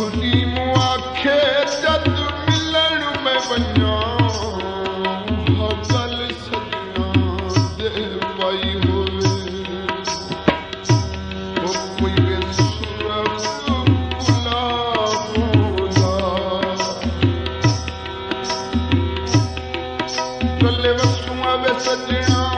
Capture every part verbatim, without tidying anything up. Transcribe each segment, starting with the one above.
حلیم آکھے جد ملݨ میں ونڄاں، ہا ڳل سڄݨاں دے پائی ہووے۔ او کوئی وے سرخ گلابوں دا، ڳلے وسوں آوے سڄݨاں۔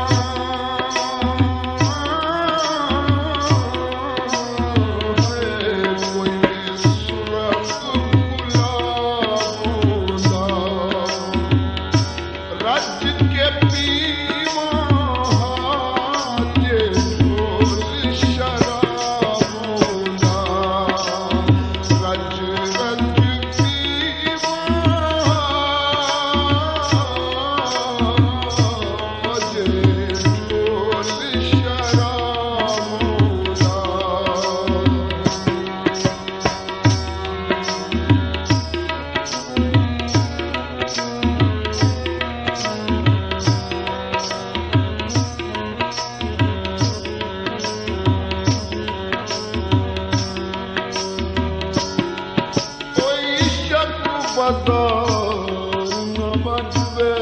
کوئی شک بازار نہ بچوے،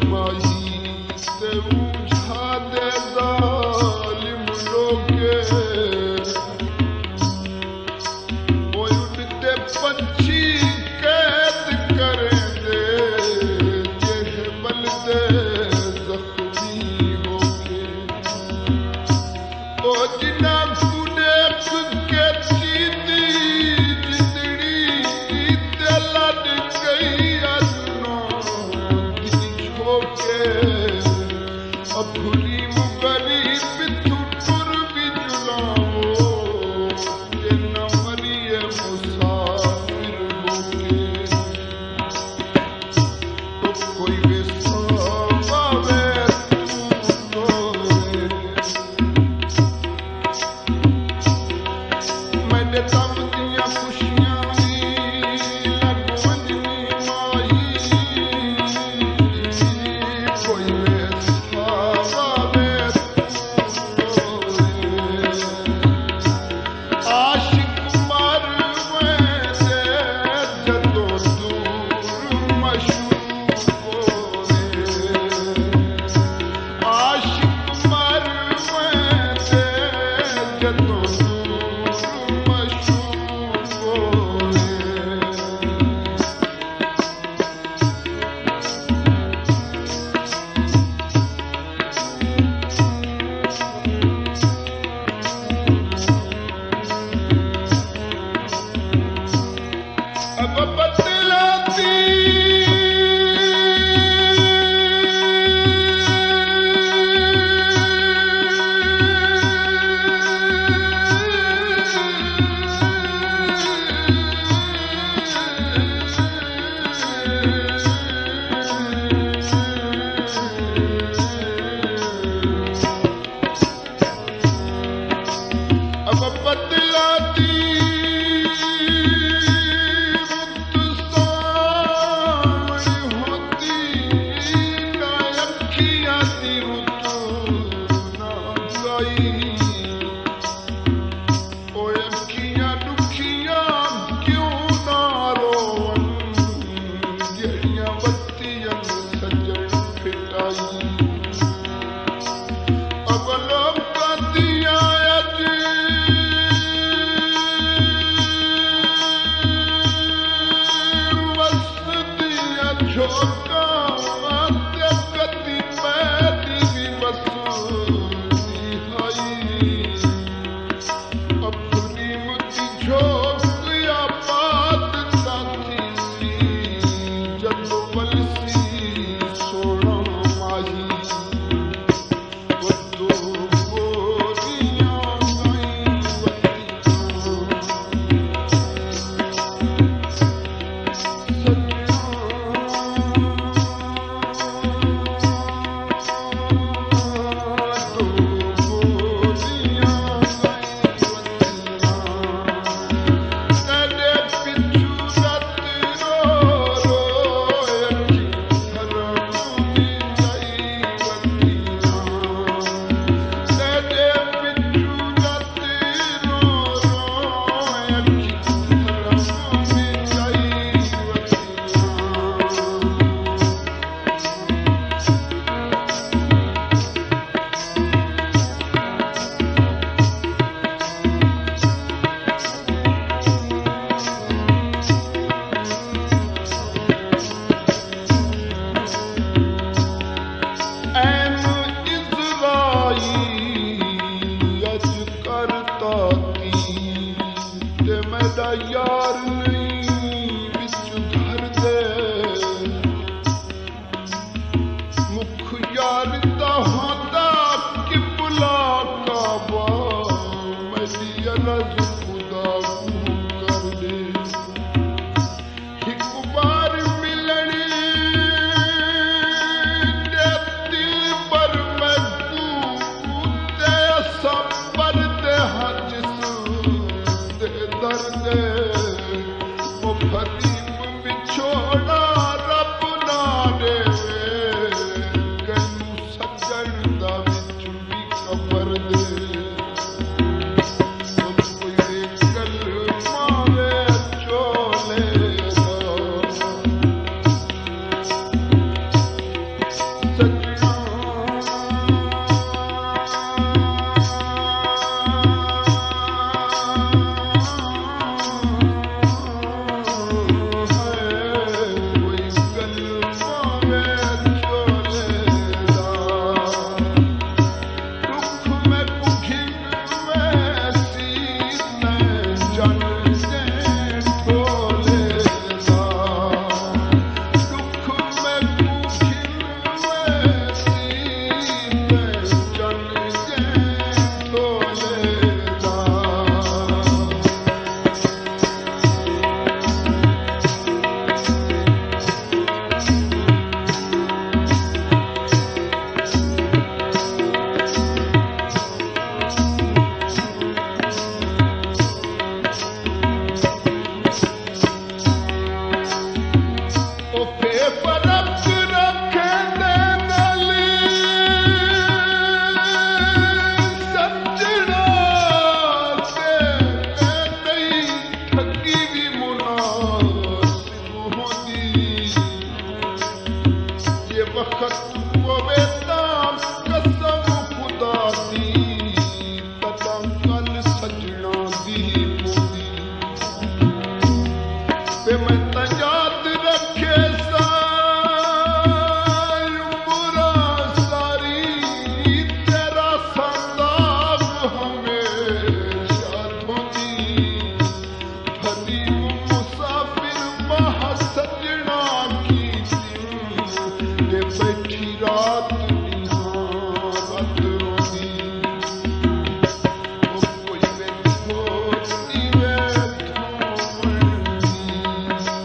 ماہی تے اونجھا دے ظالم لوکے۔ او اݙدے پنچھی قید کریندے، جیڑھے ٻلدے زخمی ہو کے۔ او جنہاں کوں ݙیکھ کے چیتی جتڑی تے لݙ ڳئی، اڄ نہ ݙٹھی چھوکے۔ ابھریم غریب تھوں ٹر وی جلاوو، جے نہ مریے مسافر میں تاں یاد رکھیساں عمراں ساری، تیرا سانداز ہمیشہ رہوندی۔ غریب مسافر ماہ سڄݨا کیتی، تے ٻیٹھی رات ݙینہاں وت روندی۔ او کوئی ویندی، کوئی ویندی، کوئی ویندی۔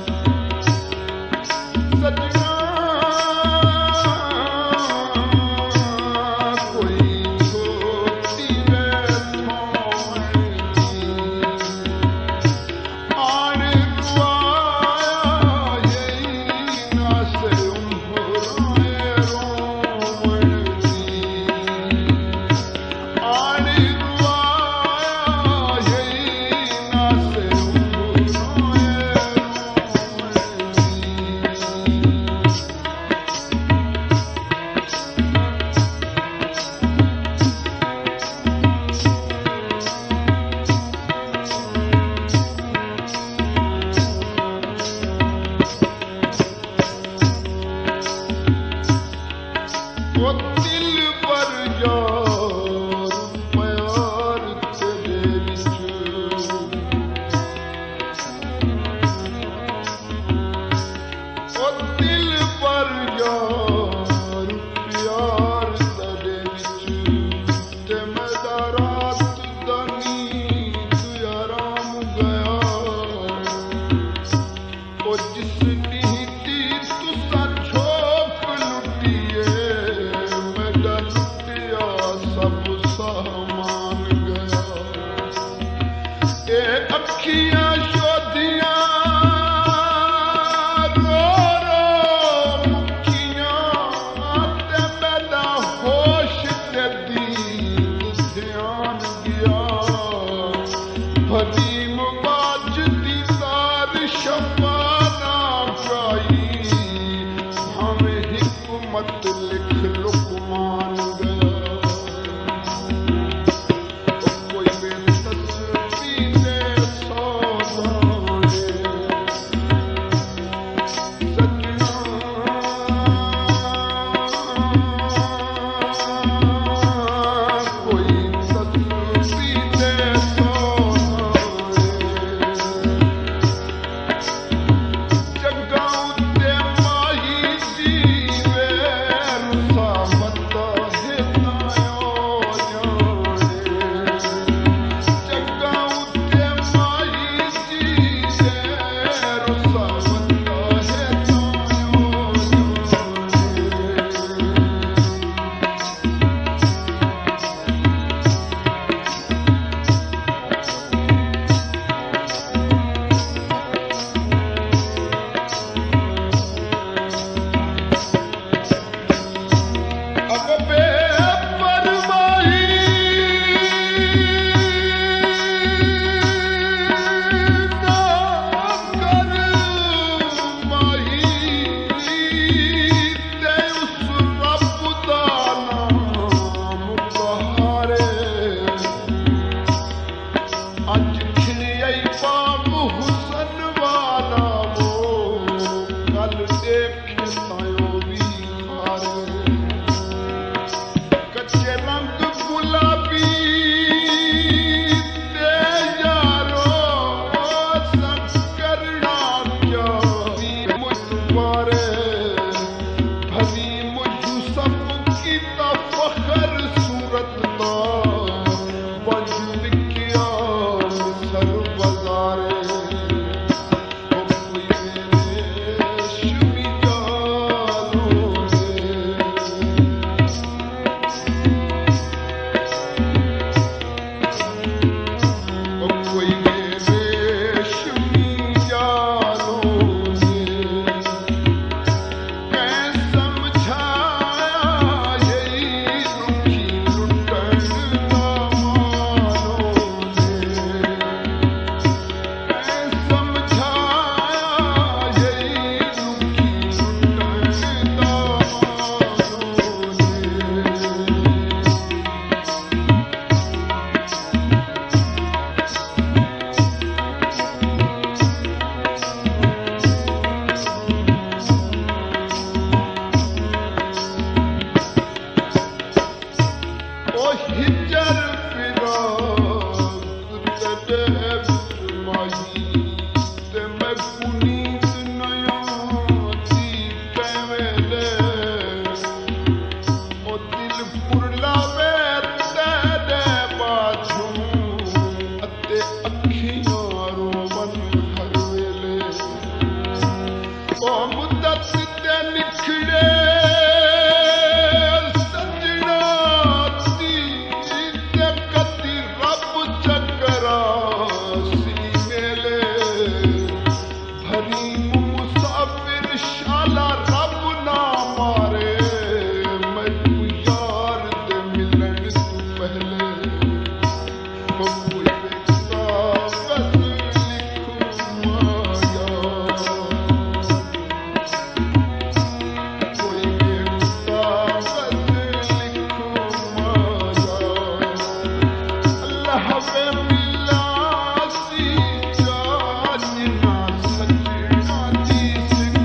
سڄݨاں دی سکھ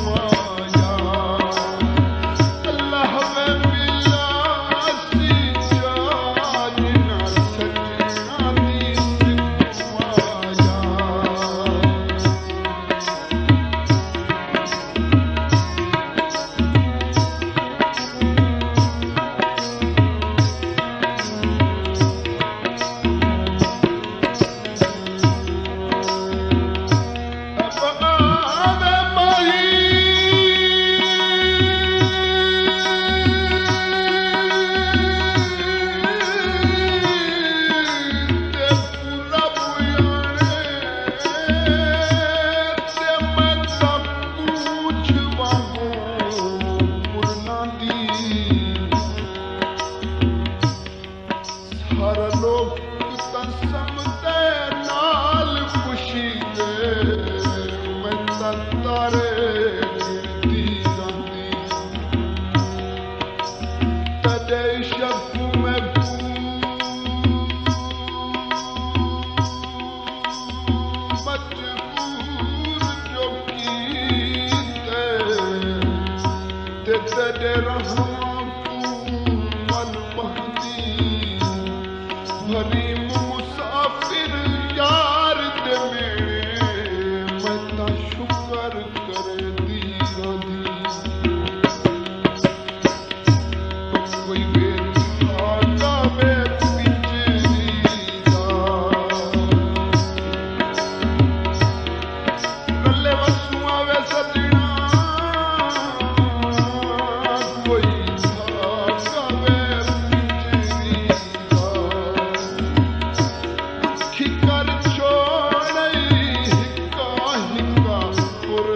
مایا، اللہ وے ملا سی چاج نہ سڄݨاں دی سکھ مایا۔ سارا لوک تاں سمدے نال خوشی دے، میں تاں تارے گݨدی رہندی۔ تیݙے عشق کوں میں مجبور جو کیتے، تے تیݙے رہواں کوں من بہندی۔ حلیم مسافر یار دے میڑے، میں تاں شکر کریندی رہندی۔ کوئی ویلھا ڳاوے پنجری دا، رلے وسوں آوے سڄݨا، کوئی ڳاوے پنجری دا۔ ݙکھی کر چھوڑئی ہکا ہکا پر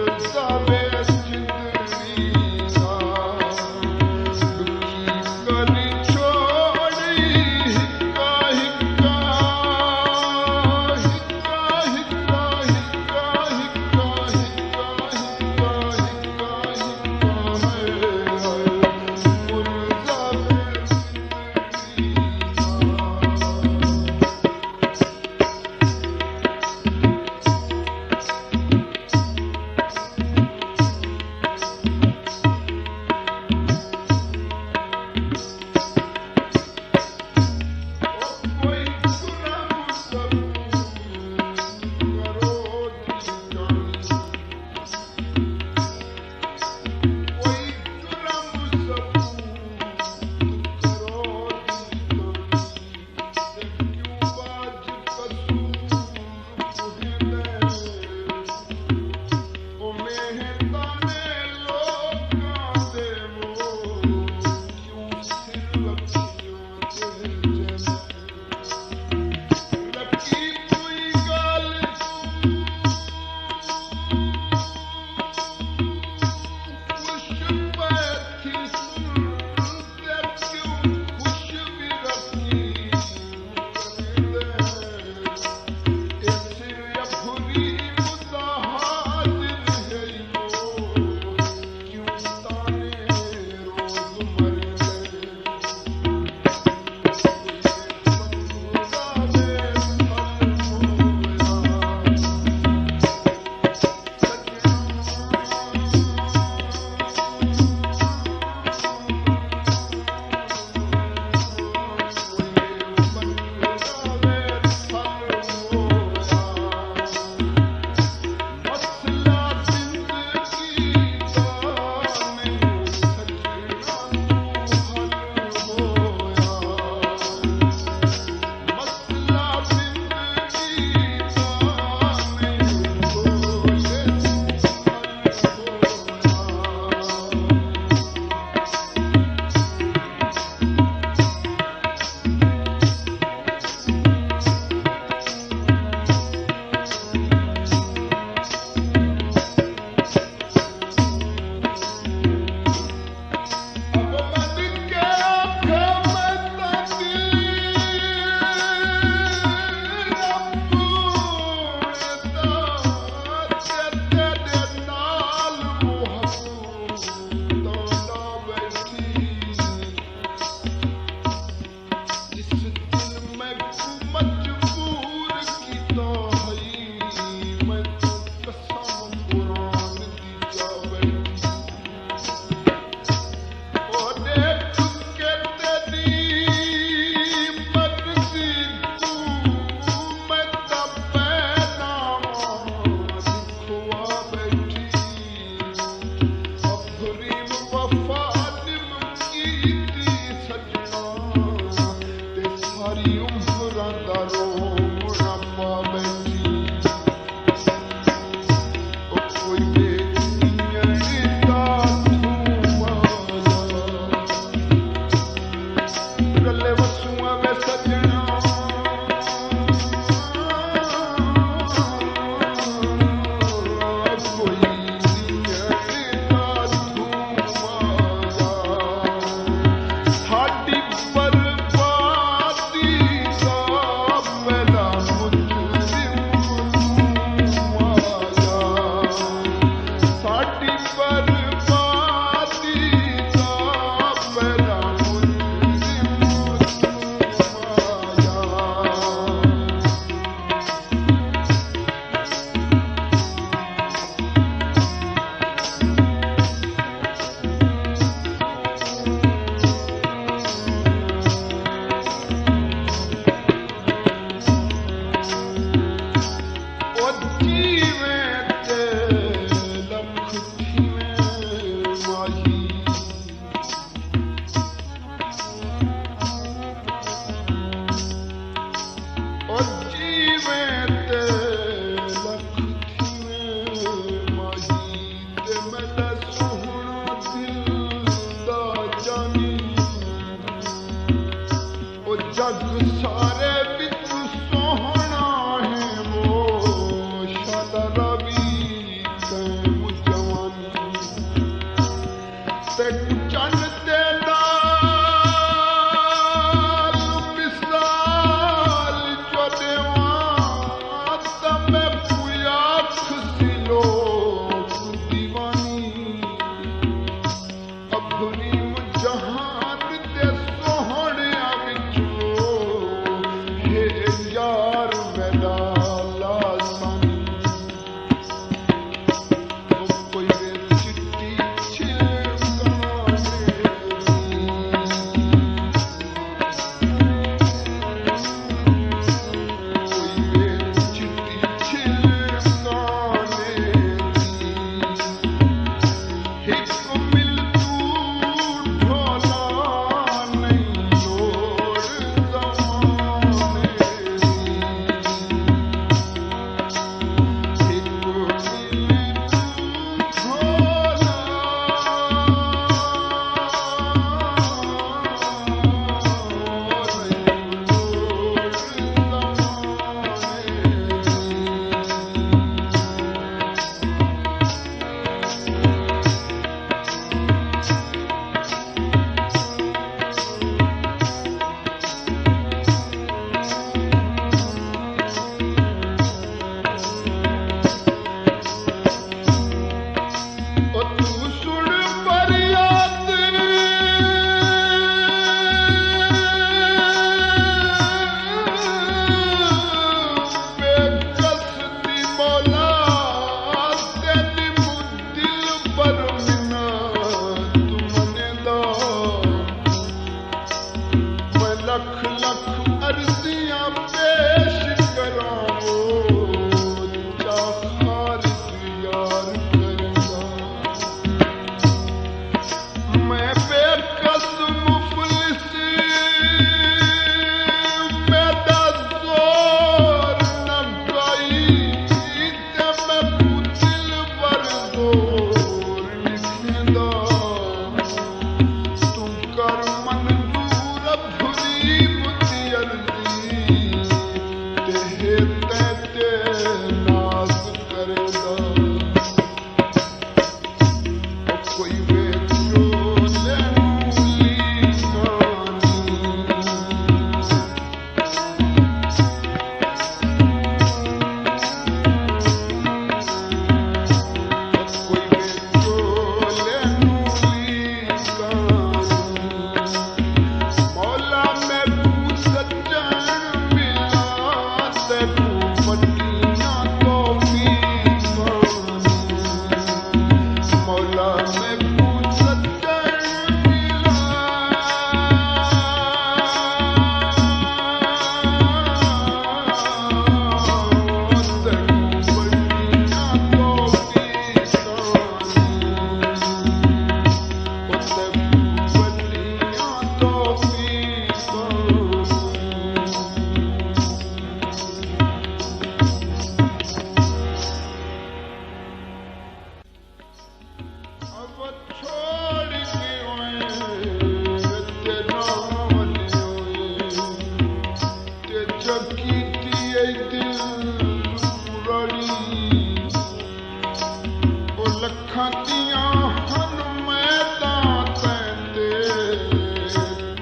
کھاندیاں ہن میداں تیں تے،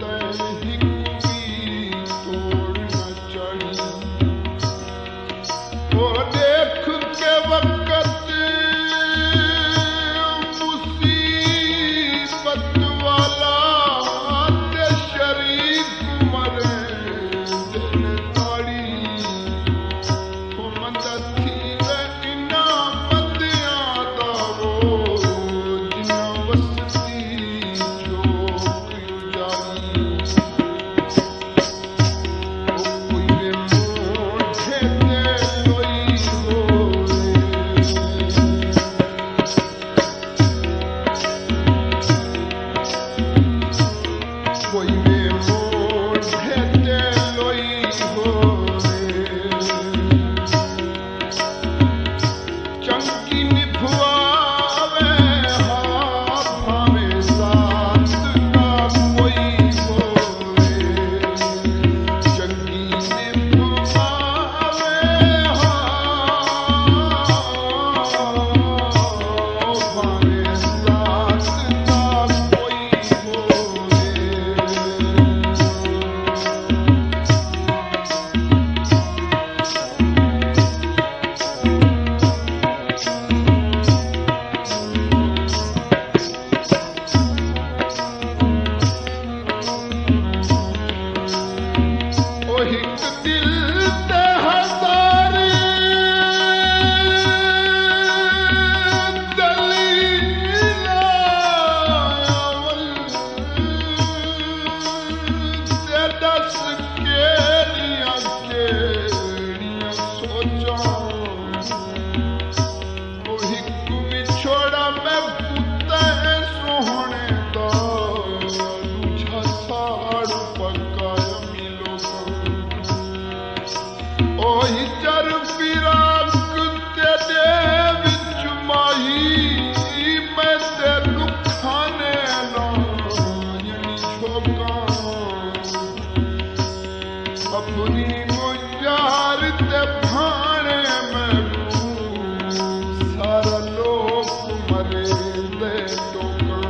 تیں ہک وی توڑ نہ چڑھی۔ او ݙیکھ کے وقت مصیبت والا، تے شریک مریندن تاڑی۔ او مند تھیوے انہاں مندیاں دا او، جنہاں وستی چوک اجاڑی۔ او کوئی وے مونڈھے تے لوئی ہووے۔ کوئی وے مونڈھے تے لوئی ہووے۔ چنڳی نبھاوے ہا بھاویں ذات نہ کوئی ہووے۔ چنڳی نبھاوے ہا بھاویں ذات نہ کوئی ہووے۔ او ہک دل تے ہزار دلیلاں ول، تے ݙس کیڑھیاں کیڑھیاں سوچاں۔ او ہک وچھوڑا محبوب تیں سوہݨے دا، ݙوجھا ساڑ پکا یمی لوکاں۔ او ہجر فراق تیݙے وچ ماہی، میں تے ݙکھانے نہ یمی جھوکاں۔ اپݨی یار تے بھاݨے میکوں سارا لوک مریندے ٹوکاں۔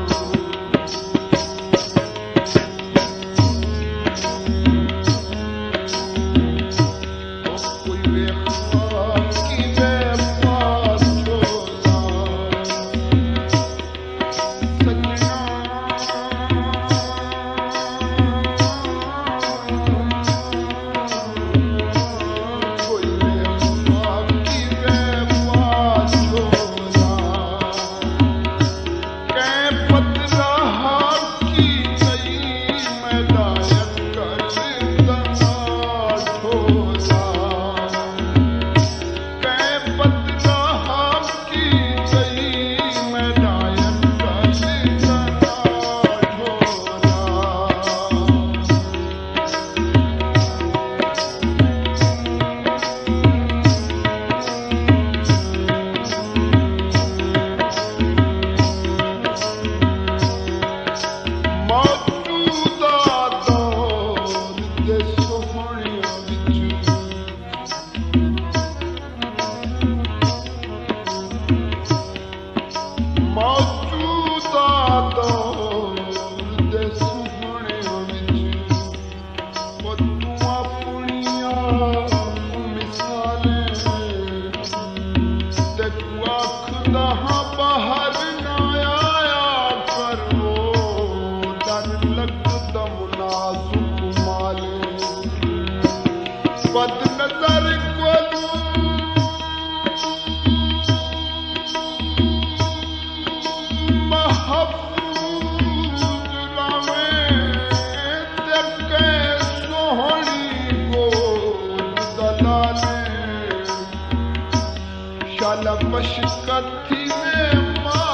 کوئی ویکھا کیویں پاس چھوڑا۔ موجودہ دور دے سہݨیاں وچ، او توں اپݨیاں مثالیں، تیکوں آکھدا ہاں ٻاہر نہ آیا کر، او ݙر لڳدا نازک مالیں۔ بد نظر کولوں محفوظ رہویں، تے کہیں سوہݨی گود دا لالیں۔ شالا بشکت تھیویں ماں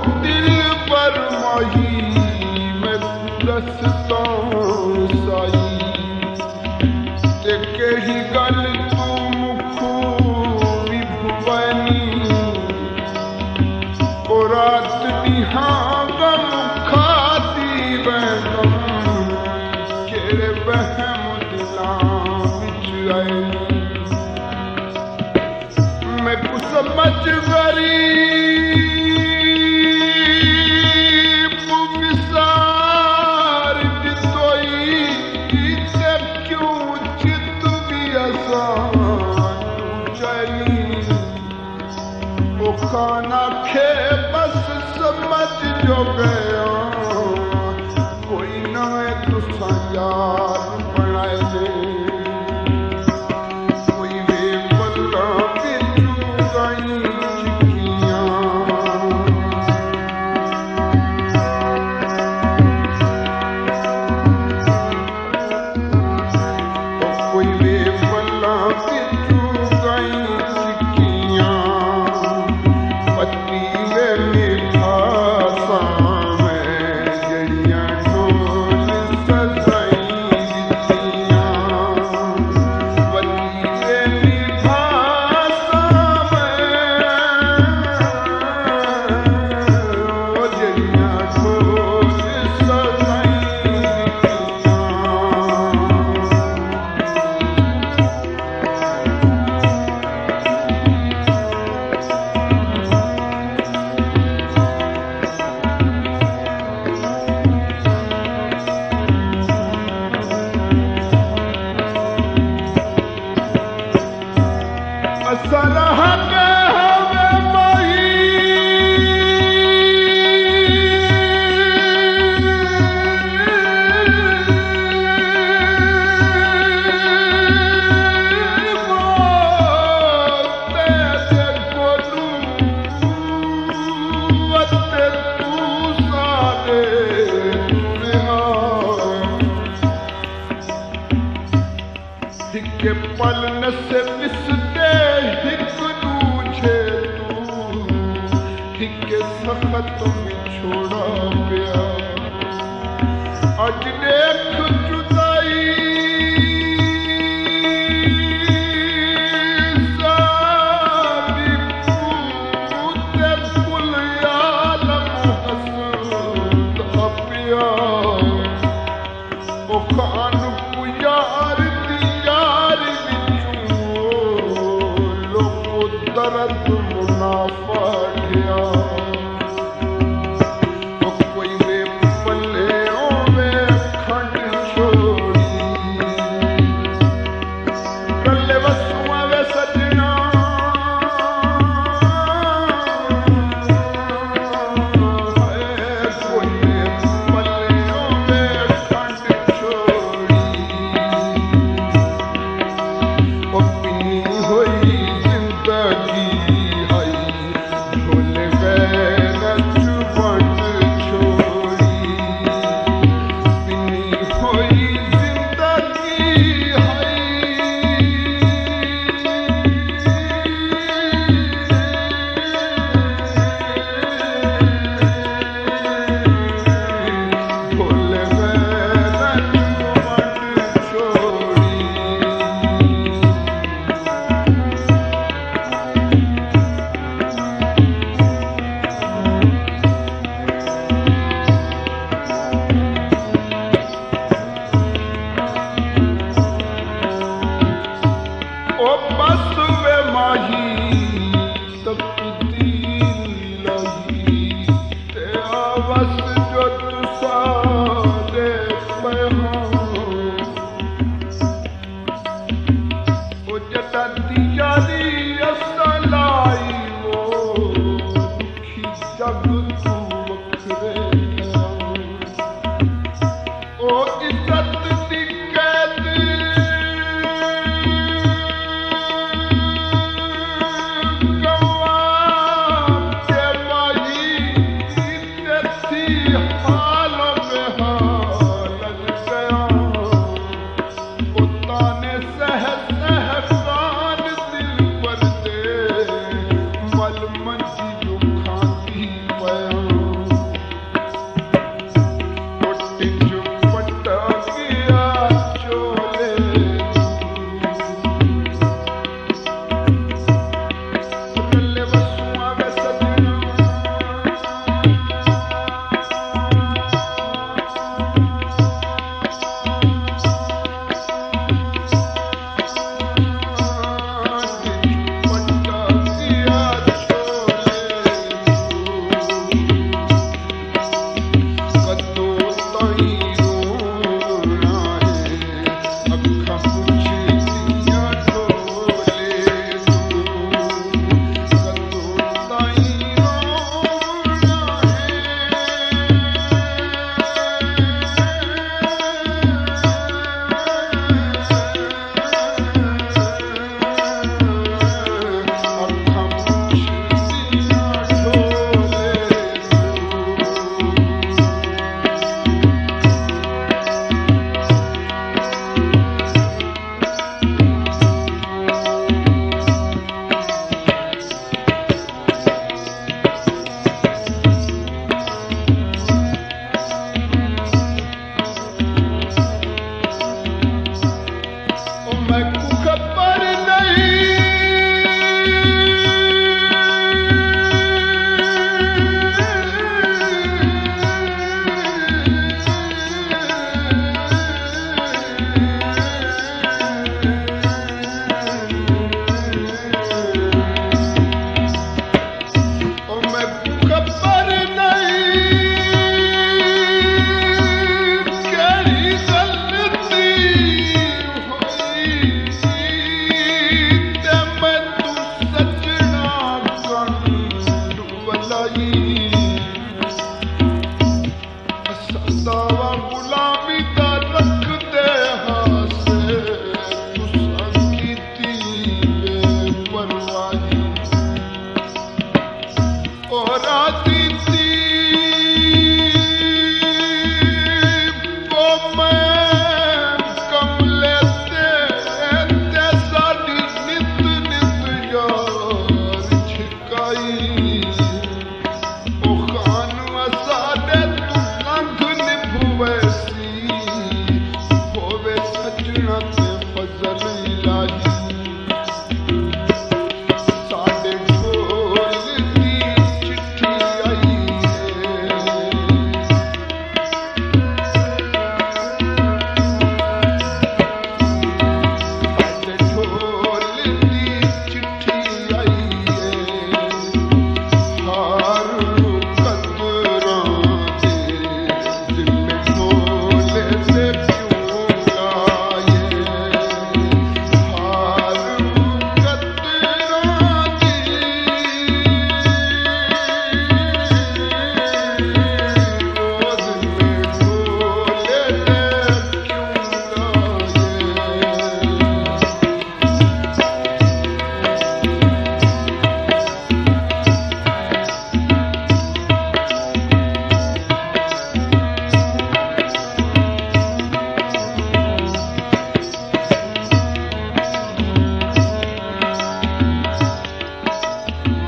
دلبر ماہی میکوں ݙس تاں سائی، تے کیہی ڳل توں مکھوں وی بھوینی۔ او رات ݙینہاں غم کھادی ویندم، کیڑھے وہم دلاں وچ آئے۔ میکوں سمجھ غریب وسار دی تئی، تے کیوں جت وی اساں توں چائی۔ او کان آکھے بس سمجھ جو ڳئے آں، کوئی نویں تساں یار بݨائے دے۔ کوئی وے پلاں وچوں ڳائیں چکیاں۔ او کوئی وے پلاں وچوں ڳائیں چکیاں۔ پتی وے میٹھا سانویں جڑیاں ڈھول سجائیں ݙتیاں۔ پتی وے میٹھا سانویں جڑیاں ڈھول سجائیں ݙتیاں۔ اساں رہ ڳئے ہووے ماہی، تیݙے کولوں وت توں ساݙے ݙور ہا۔ ہکے پل نسے وسدے ہک ݙوجھے توں، ہکے سخت وچھوڑا پیا۔ اڄ ݙیکھ جدائی ساݙی، پوت کل عالم ہسدا پیا۔ او خان کوں یار دی یاری وچوں لوکو درد منافع ڈھیا۔ او کوئی وے پلے ہووے کھنڈ چھوڑی، کلے وسوں آوے سڄݨا۔ اے کوئی وے پلے ہووے کھنڈ چھوڑی، او پنی ہوئی زندگی ہئی، بھل غیرت ونڈ چھوڑی۔ پنی ہوئی زندگی ہئی، بھل غیرت ونڈ چھوڑی۔ او بس وے ماہی تقدیر الہی، تے آ وس جو تساں ݙے پئے ہو۔ او جݙاں دی یاری اساں لائی، او ݙکھی جڳ توں وکھرے ہن۔ او عزت دی قید راضی تھی، او میں کملے تے، تے ساݙی نت نت یار چھکائی۔ او خان اساݙے توں لنگھ نبھویسی، ہووے سڄݨاں تے فضل الٰہی۔ ساݙے ڈھول دی چٹھی آئی ہے۔ ساݙے ڈھول دی چٹھی آئی ہے۔ ہر قدراں دے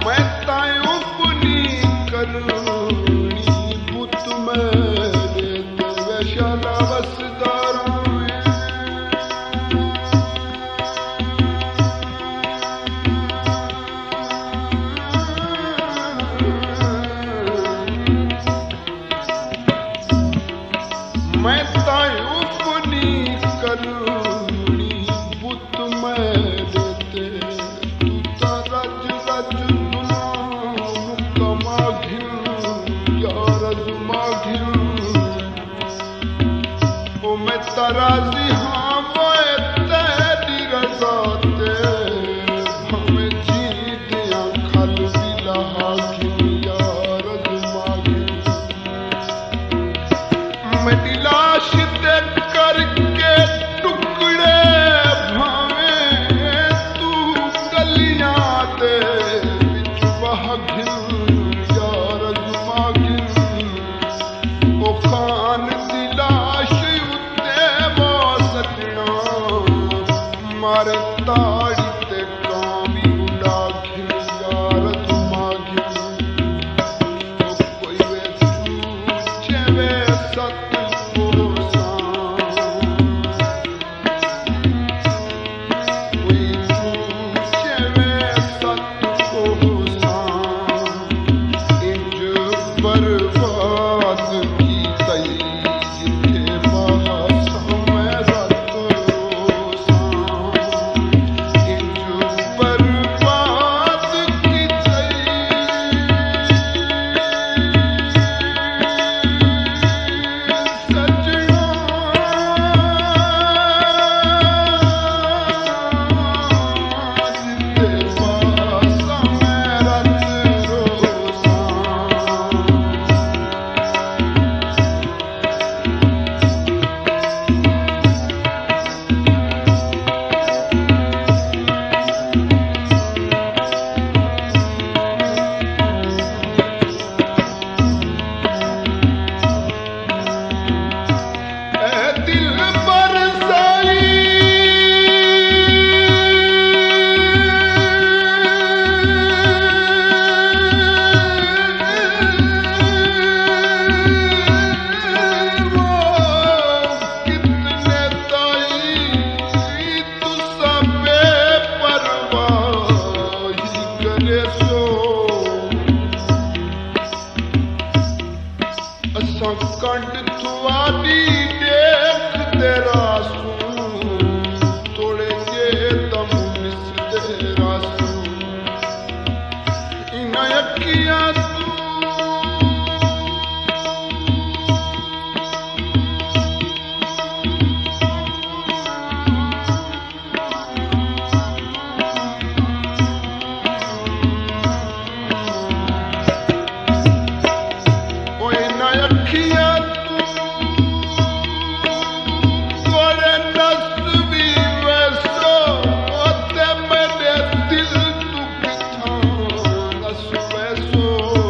میں تاں اپنی کرنی بت میݙے تے ویشالا وسدا رہویں۔ میں تاں اپنی کرنی بت میݙے تے، توں تاں رڄ رڄ دنیا مکاما گھن، یار ازما گھن۔ او میں تاں راضی ہاں وے تیݙی رضا تے، بھاویں جیندیاں کھل وی لہا گھن، یار ازما گھن۔ میݙی لاش تے کر کے ٹکڑے، بھاویں توں ڳلیاں دے وچ وہا گھن، یار ازما گھن۔ او خان دی لاش اتے وا سڄݨا، مارے تاڑی تے کاں وی اݙا گھن، یار ازما گھن۔ او کوئی وے چوچے وے ست کوساں۔ کوئی چوچے وے ست کوساں، انج برباد کیتئی جتھے بہاساں میں رت روساں، انج برباد کیتئی۔ اے دلبر سائی، وہ کتنے تائی تساں بے پرواہی کریسو۔ اساں کنڈ تہاݙی ݙیکھدے رہسوں، توڑے جے دم نسدے رہسوں۔ انہاں اکھیاں توں اوئے نہ اکھیاں توں توڑے نس وی ویسو، تے میݙے دل توں کتھاں نس ویسو۔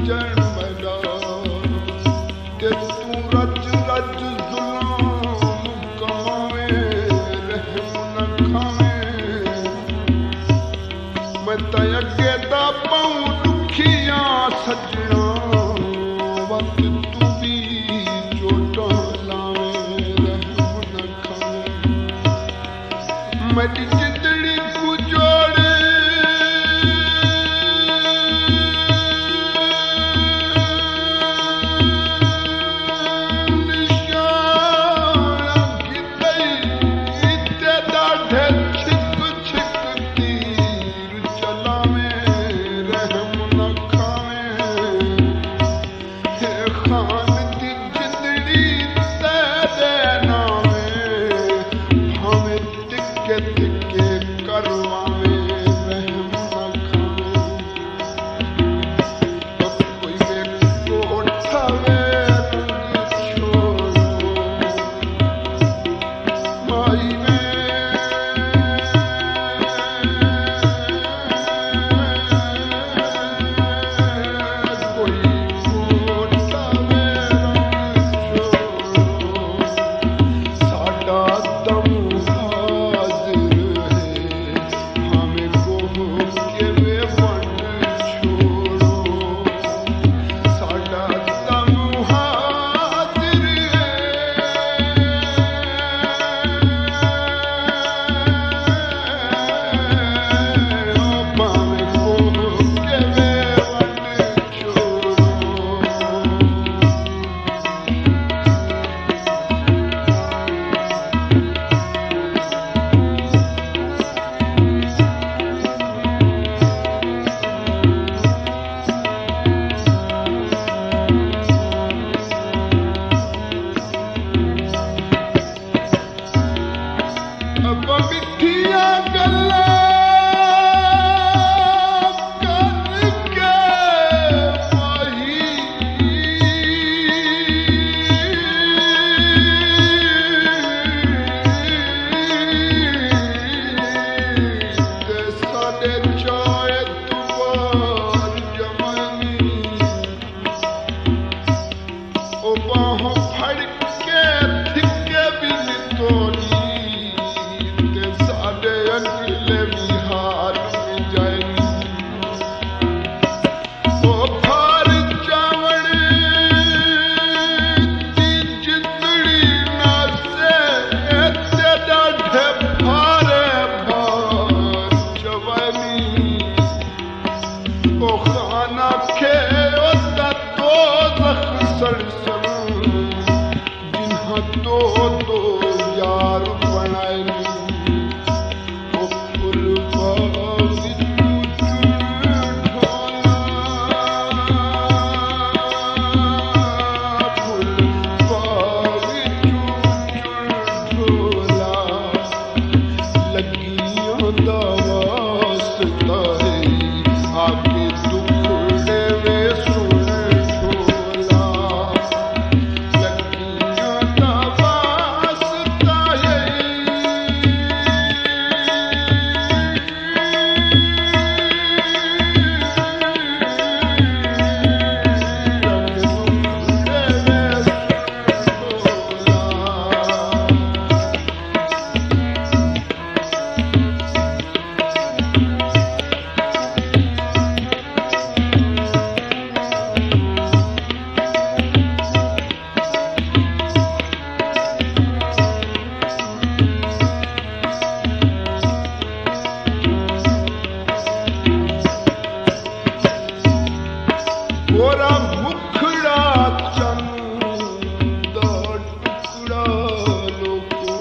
چڑ میݙا، تے توں رج رج ظلم کماویں، رحم نہ کھاویں۔ میں تاں اڳے دا ٻہوں ݙکھی آں سڄݨا، وت توں وی چوٹاں لاویں، رحم نہ کھاویں۔ میݙی جندڑی کوں جوڑ نشان گھدئی، تے ݙاڈھے چھک چھک تیر چلاویں، رحم نہ کھاویں۔ ہے خان دی جندڑی تیݙے ناویں، بھانویں تکے تکے کرواویں، رحم نہ کھاویں۔ بس کوئی ویکھ ڳوٹھاوے رنگ چھوڑو۔ مائی وے کوئی کوٹا میرا چھوڑو، ساڈا دم حاضر ہے، ہمیں کوہ کے میں ونڈ چھوڑو، ساڈا دم حاضر ہے۔ ابا مٹھیاں گلاں کر کے وہی تے ساݙے چائے دوبار جمانی۔ او ٻانہہ پھڑ کے تھکے وی نتوڑی، تے ساݙے اڳلے وی ہار وڄائنی۔ او پھار چاوݨ دی جندڑی ناسے، تے ݙاڈھے پھارے پھار چوانی۔ او خان آکھے او تاں دوزخ سڑسن، جنہاں دو دو یار بݨائے نی۔ او پھل پا وچوں چن ڈھولا، پھل پا وچوں چن ڈھولا۔ لڳیاں دا واسطہ ہے، آ کے دکھڑے وے سݨ ڈھولا۔ لڳیاں دا واسطہ ہے۔ گورا مکھڑا چن دا ٹکڑا لوکو،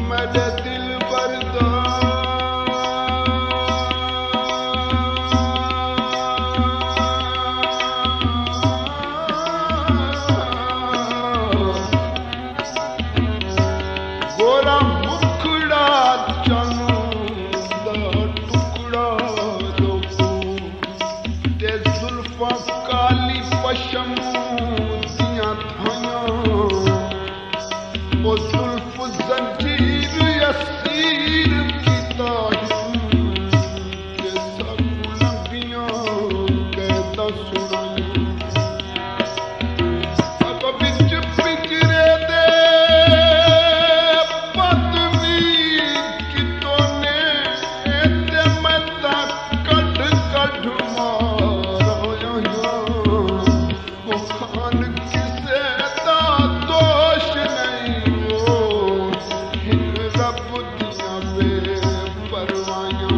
میݙے دلبر دا۔ گورا مکھڑا چن دا ٹکڑا لوکو، تے زلفاں کالی پشم دیاں تھائیاں۔ او زلف زنجیر اسیر کیتا ہن، تے ساکوں لمبیاں سݨائی۔ اب وچ پنجرے دے بند وی کتوں نے، تے میں تاں کڈھ کڈھ مار آیا ہاں۔ او خان کسے دا دوش نہیں، او ہن رب دیاں بے پروایاں۔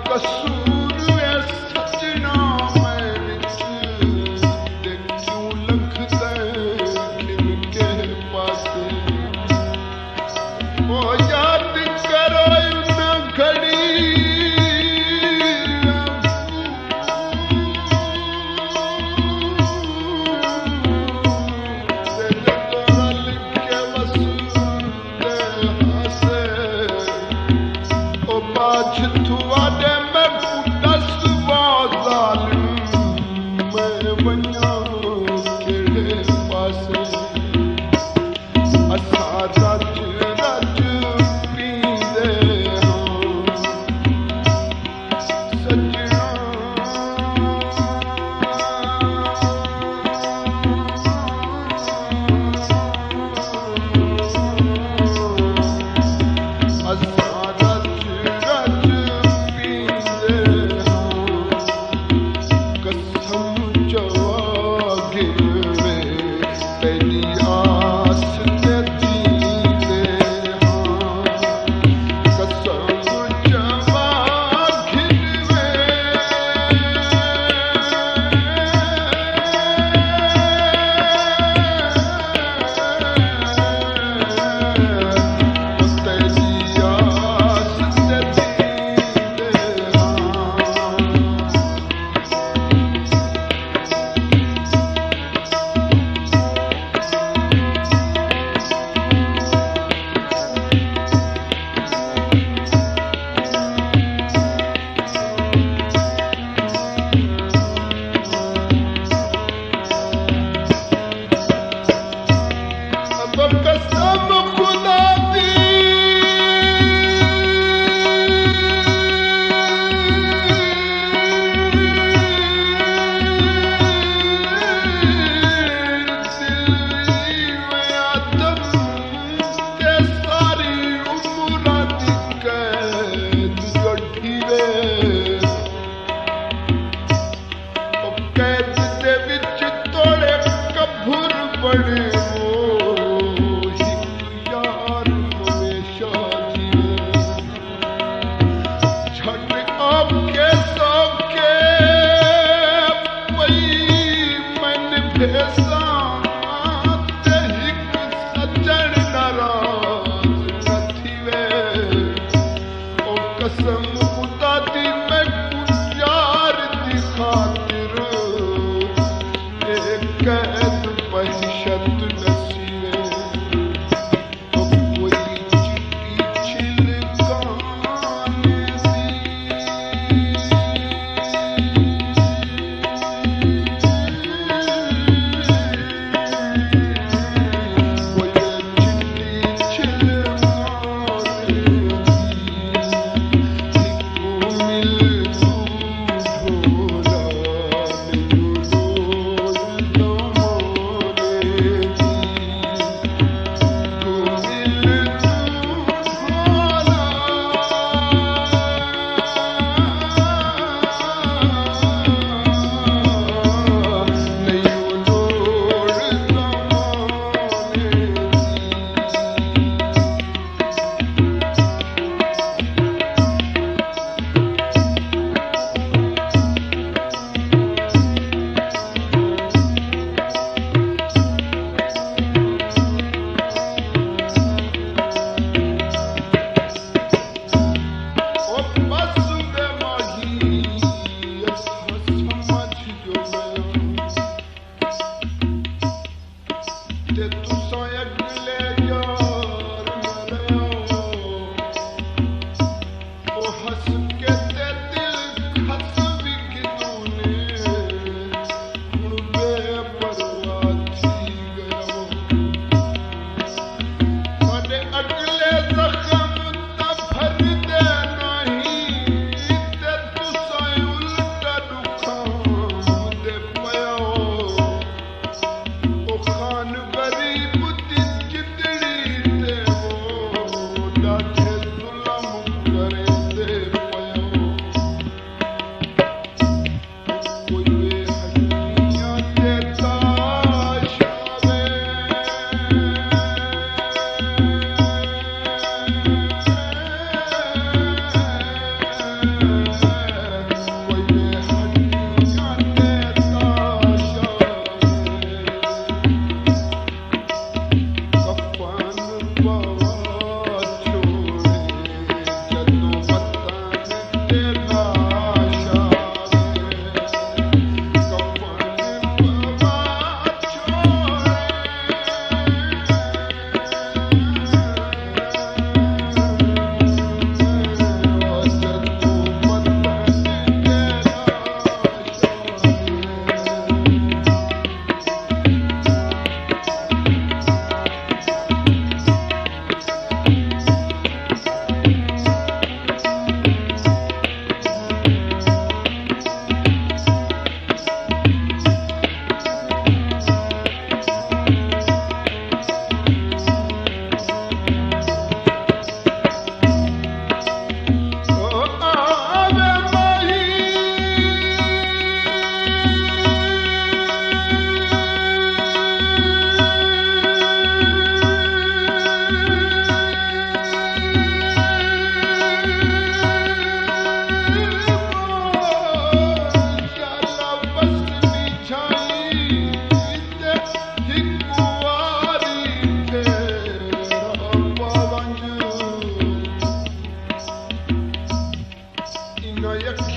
قصور اے سڄݨا میں وچ، تے کیوں لنگھدیں کھن کہیں پاسے؟ او یاد کرو انہاں گھڑی، تے جدوں رل کے وسوں او پاچھ تھواݙے میں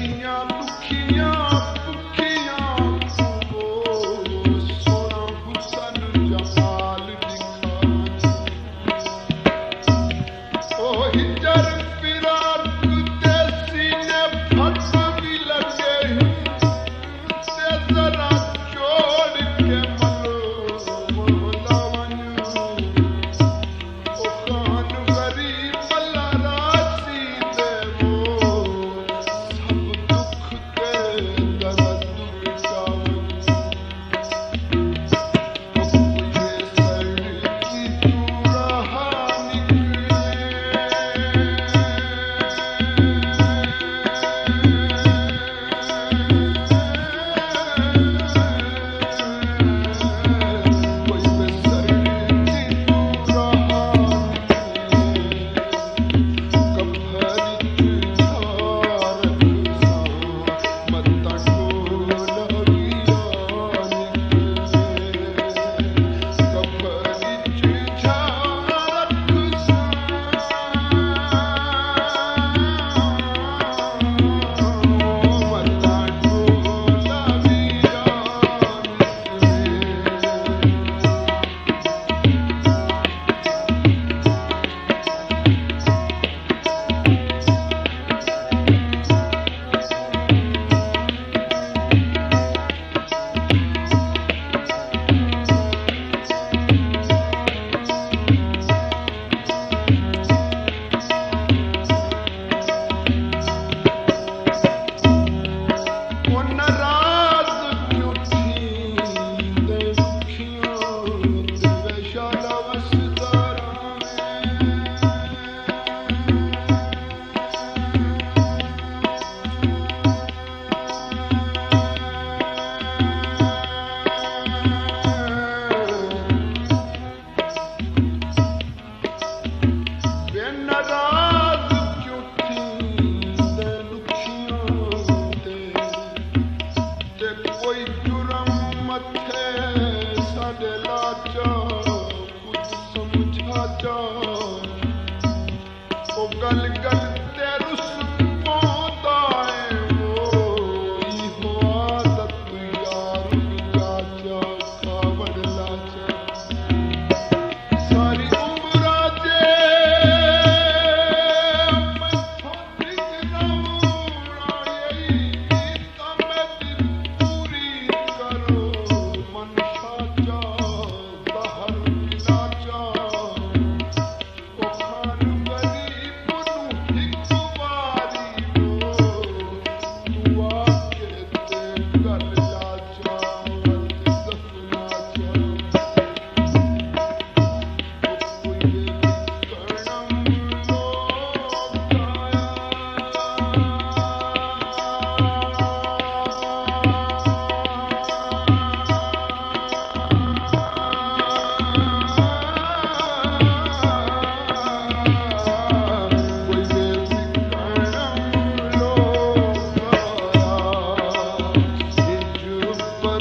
ݙکھیاں بکھیاں کوں او سوہݨا حسن جمال ݙکھاوݨ۔ او ہجر فراق دے سینے پھٹ وی لڳے ہن، تے ذرا چھوڑ کے ملو مولا ونڄ۔ او خان غریب اللہ راضی دے، او سب دکھ تے درد مٹاوݨ۔ او ناراض کیوں تھیندے ݙکھیاں تے وے شالا وسدا رہویں۔ بے ناراض کیوں تھیندے ݙکھیاں تے، تے کوئی جرم متھے ساݙے لا چا، کجھ سمجھا چا۔ او ڳل ڳل تے رس پوندا اے، او ایہو عادت یار ݙا چا، کھاوݨ لا چا۔ ساری عمر آ جے میتھوں نگروݨا اے، تاں میݙی پوری کرو منشا چا، دہر ولا چا۔ او خان غریب نوں ہک واری او دعا کے تے ڳل لا چا، ول تے دفنا چا۔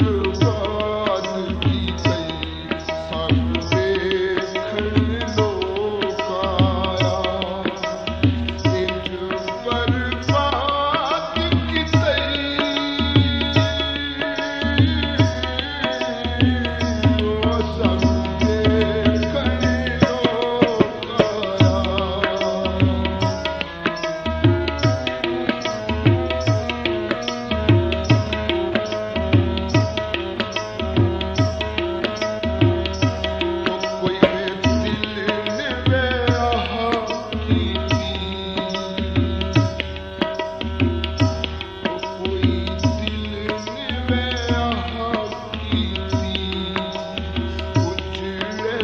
برباد کیتے سب ویکھݨ لوک آیا، انج برباد کیتے او سب ویکھݨ لوک آیا۔ کوئی دل نے ویہا کیتی، کوئی دل نے ویہا کیتی، اجڑے